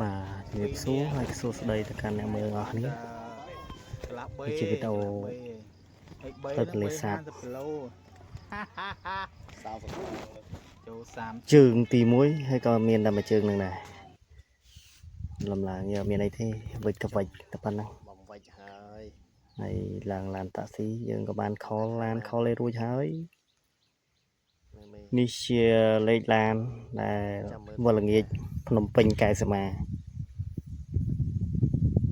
បាទជំរាបសួរហើយសួស្តីទៅកាន់អ្នកមើលអស់គ្នា កន្លះ នេះជាវីដេអូ កន្លះ B ហើយ B ទៅទន្លេសាប 50គីឡូចូល30 ជើងទី1ហើយក៏មានតែមួយជើងនឹងដែរលំឡើងយកមានអីទេវិចក៏វិចតែប៉ុណ្ណឹង បំវិចហើយ ហើយឡើងឡានតាក់ស៊ីយើងក៏បានខលឡានខលឲ្យរួចហើយ មេមេ នេះជាលេខឡានដែលវល់ល្ងាចភ្នំពេញកែសីមា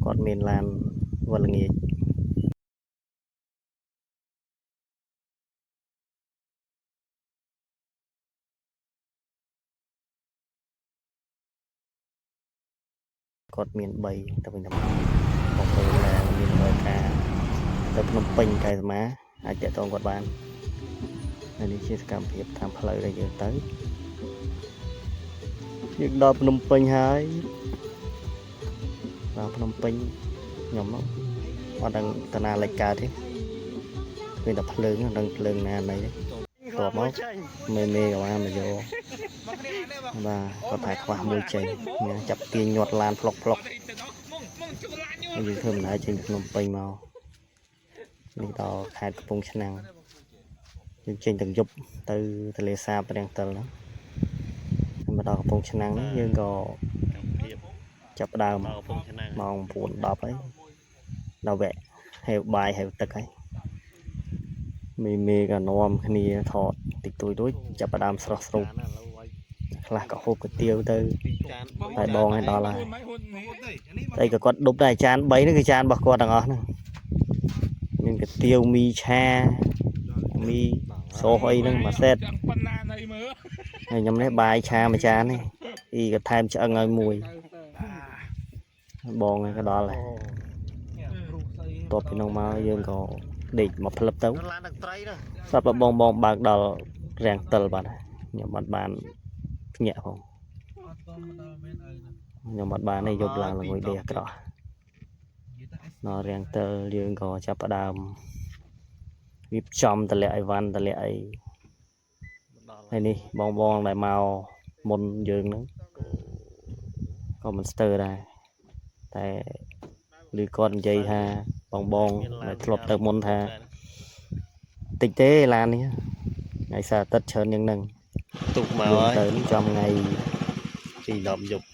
គាត់មានឡានវល់ល្ងាចគាត់មាន3ទៅវិញទៅមកបងប្អូនដែលមានតម្រូវការទៅភ្នំពេញកែសីមាអាចតាក់ទងគាត់បានហើយនេះជាសកម្មភាពតាមផ្លូវដែលយើងទៅយើងដល់ភ្នំពេញហើយដល់ភ្នំពេញខ្ញុំមកអត់ដឹងតាណាលេចកើតទេឃើញតែភ្លើងអត់ដឹងភ្លើងណាណីទេតបមកមេមេក៏បានមកយកបាទគាត់ថាខ្វះមួយចេញញ៉ាំចាប់ទាញញាត់ឡានផ្លុកផ្លុក ហើយយើងធ្វើដំណើរចេញពីភ្នំពេញមកនេះដល់ខេត្តកំពង់ឆ្នាំងយើងចេញទាំងយប់ទៅទន្លេសាបរាំងទិលហ្នឹងហើយមកដល់កំពង់ឆ្នាំងនេះយើងក៏ ភាព ចាប់ផ្ដើម ដល់កំពង់ឆ្នាំង ម៉ោង9 10ហើយដល់វគ្គហេវបាយហេវទឹកហើយមីមេក៏នាំគ្នាថតតិចតួចរួចចាប់ផ្ដើមស្រស់ស្រូប ចានឥឡូវឲ្យ ខ្លះក៏ហូបកាទៀវទៅ ពីរចាន តែបងឲ្យដល់ហើយ តែក៏គាត់ដប់ដែរចាន3ហ្នឹងគឺចានរបស់គាត់ទាំងអស់ហ្នឹងមានកាទៀវមីឆាមីសូសអីហ្នឹងមួយសេត ប៉ុណ្ណាណៃមើល ហើយខ្ញុំនេះបាយឆាមួយចាននេះអ៊ីក៏ថែមឆ្អឹងឲ្យមួយបងឯងក៏ដល់ដែរតបពីនោះមកយើងក៏ដេកមកផ្លឹបទៅ ឡានទឹកត្រីណា ស្រាប់តែបងបងបើកដល់រាំងតិលបាត់ហើយខ្ញុំអត់បានភ្ញាក់ផងខ្ញុំអត់បានទេយប់ឡើងល្ងួយដេកអាក្រក់ដល់រាំងតិលយើងក៏ចាប់ផ្ដើមរៀបចំតម្លាក់អីវ៉ាន់តម្លាក់អី ដល់ ហើយនេះបងបងដែលមកមុនយើងហ្នឹងក៏មិនស្ទើរដែរតែឬគាត់និយាយថាបងបងដែលធ្លាប់ទៅមុនថាតិចទេឡាននេះថ្ងៃសៅរ៍អាទិត្យច្រើនជាងហ្នឹង ទុកមក យើង ហើយ ទៅនេះចំថ្ងៃ ពី10យប់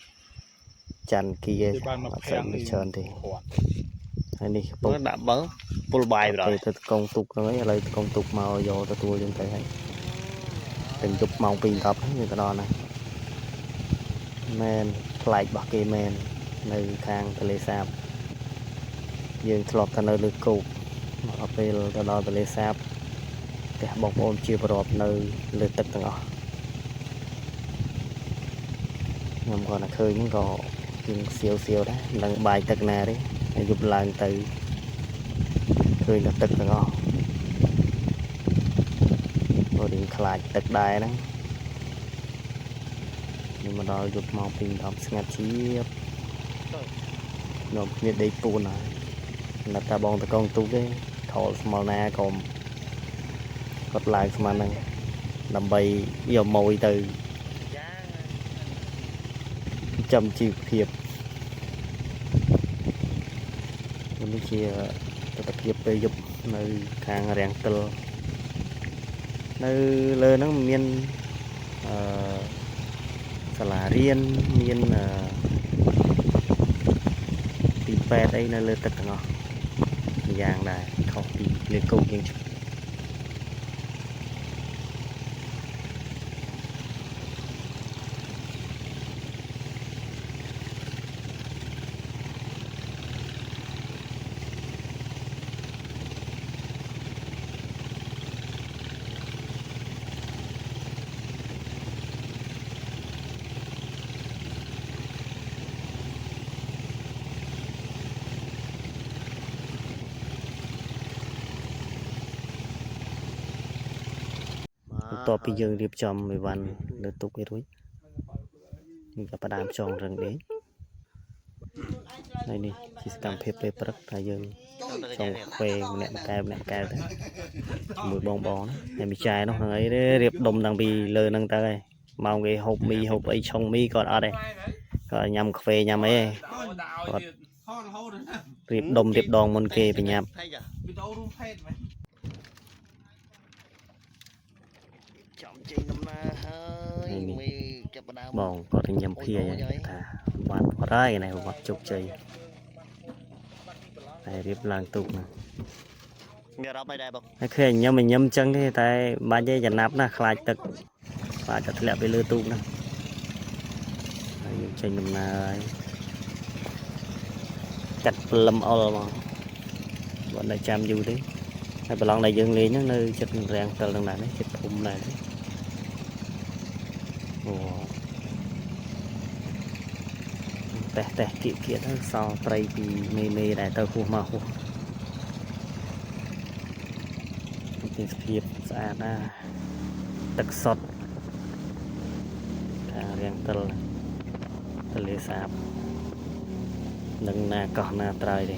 ច័ន្ទគីឯងអត់សូវមានច្រើនទេហើយនេះកំពុង មើលដាក់បឹងពុលបាយបណ្ដោយ ទៅទៅកងទូកហ្នឹងឯងឥឡូវកងទូកមកយកទទួលយើងទៅហើយតែយប់ម៉ោង2:10ហ្នឹងយើងទៅដល់ណាមែនប្លែករបស់គេមែននៅខាងទន្លេសាបយើងធ្លាប់តែនៅលើគោកមកដល់ពេលទៅដល់ទន្លេសាបផ្ទះបងប្អូនជាប្រពនៅលើទឹកទាំងអស់ខ្ញុំគាត់តែឃើញហ្នឹងក៏យើងសៀវសៀវដែរមិនដឹងបាយទឹកណាទេហើយយប់ឡើងទៅឃើញតែទឹកទាំងអស់ ក៏រៀងខ្លាចទឹកដែរហ្នឹងនេះមកដល់យប់ម៉ោង2:10ស្ងាត់ជាបនាំគ្នាដេកពួនហើយណាត់តាបងតកងទូកទេខលស្មល់ណាក៏គាត់ឡើងស្មានហ្នឹងដើម្បីយកម៉ួយទៅចំជីវភាពនេះជាទស្សនភាពពេលយប់នៅខាងរាំងទិល នៅលើហ្នឹងមានអឺសាលារៀនមានអឺទីពេទ្យអីនៅលើទឹកទាំងអស់ម្យ៉ាងដែរខុសពីលើគោកយើងបន្ទាប់ពីយើងរៀបចំអីវ៉ាន់លើទូកអីរួចយើងក៏ផ្ដើមចងរឹងដេកហើយនេះជាសកម្មភាពពេលព្រឹកថាយើងចងកាហ្វេម្នាក់មួយកែវម្នាក់មួយកែវទៅជាមួយបងបងណាហើយមីចែនោះហ្នឹងអីទេរៀបដុំតាំងពីលើហ្នឹងទៅហើយម៉ោងគេហូបមីហូបអីឆុងមីគាត់អត់ទេ ក៏ញ៉ាំកាហ្វេញ៉ាំអីគាត់រៀបដុំរៀបដងមុនគេបញ្ញាប់ វីដេអូរួមភេទមែន ចំចេញដំណើរហើយមេចាប់ផ្ដើម បងគាត់ញ៉ាំភាយថាបានអត់ហើយណែវត្តជោគជ័យតែរៀបឡើងទូកណា មានអារម្មណ៍អីដែរបង ហើយឃើញញ៉ាំញ៉ាំចឹងទេតែបាច់ទេចំណាប់ណាស់ខ្លាចទឹកខ្លាចតែធ្លាក់ពីលើទូកណាហើយយើងចេញដំណើរហើយកាត់ព្រលឹមអល់មកបើនៅចាំយូរទេហើយប្រឡងដែលយើងលេងហ្នឹងនៅចិត្តនឹងរាំងតិលនឹងដែរនេះចិត្តភូមិដែរទេអូតេះតេះគៀកគៀកទៅសល់ត្រីពីមេមេដែរទៅហួសមកហួស ទេសភាពស្អាតណាស់ទឹកសុទ្ធខាងរាំងទិលទន្លេសាបនឹងណាកោះណាត្រើយទេ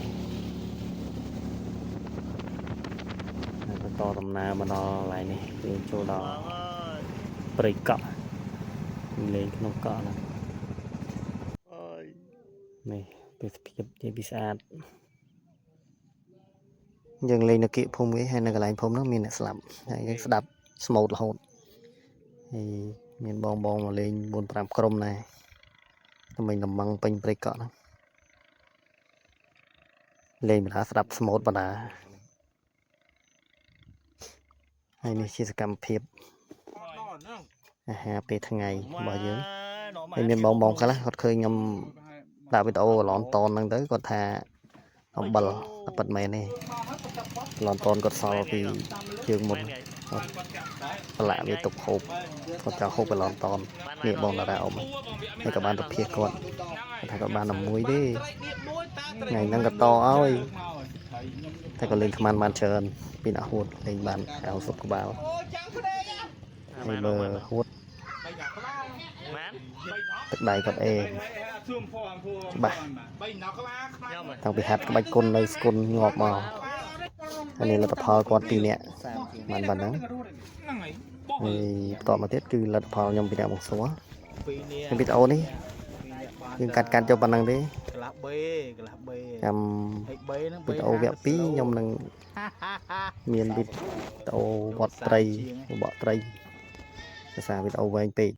ហើយបន្តដំណើរមកដល់កន្លែងនេះយើងចូលដល់ព្រៃកក់លេងក្នុងកក់ហ្នឹងនេះទេសភាពជាពីស្អាត យើងលេងនៅគៀកភូមិគេហើយនៅកន្លែងភូមិហ្នឹងមានអ្នកស្លាប់ហើយយើងស្ដាប់ស្មូតរហូតហើយមានបងបងមកលេង4 5ក្រុមដែរតែមិញតំងពេញព្រៃកក់ហ្នឹងលេងបណ្ដាស្ដាប់ស្មូតបណ្ដាហើយនេះជាសកម្មភាពអាហារពេលថ្ងៃរបស់យើងហើយមានបងបងខ្លះគាត់ឃើញខ្ញុំដាក់វីដេអូឡនតនហ្នឹងទៅគាត់ថាអំបិលតែពិតមែនទេ ឡនតនគាត់សល់ពីជើងមុនគាត់ប្រឡាក់វាទុកហូបគាត់ចង់ហូបពីឡនតននេះបងតារាអ៊ំហើយក៏បានទៅភៀសគាត់គាត់ថាគាត់បានតែមួយទេថ្ងៃហ្នឹងក៏តឲ្យតែក៏លេងខ្មាន់បានច្រើនពីអ្នកហួតលេងបាន90ក្បាលហើយមើលហួតទឹកដៃគាត់អេច្បាស់តាំងពីហាត់ក្បាច់គុណនៅស្គុនងាប់មកអានេះលទ្ធផលគាត់ពីរនាក់បានប៉ុណ្ណឹង ហើយបន្តមកទៀតគឺលទ្ធផលខ្ញុំពីអ្នកបងសួរ ពីរនាក់ ក្នុងវីដេអូនេះយើងកាត់កាត់យកប៉ុណ្ណឹងទេ កន្លះ B កន្លះ B ចាំ ហើយ B ហ្នឹង វីដេអូវគ្គ2ខ្ញុំនឹងមានវីដេអូវត្តត្រីបកត្រីភាសាវីដេអូវែងពេក។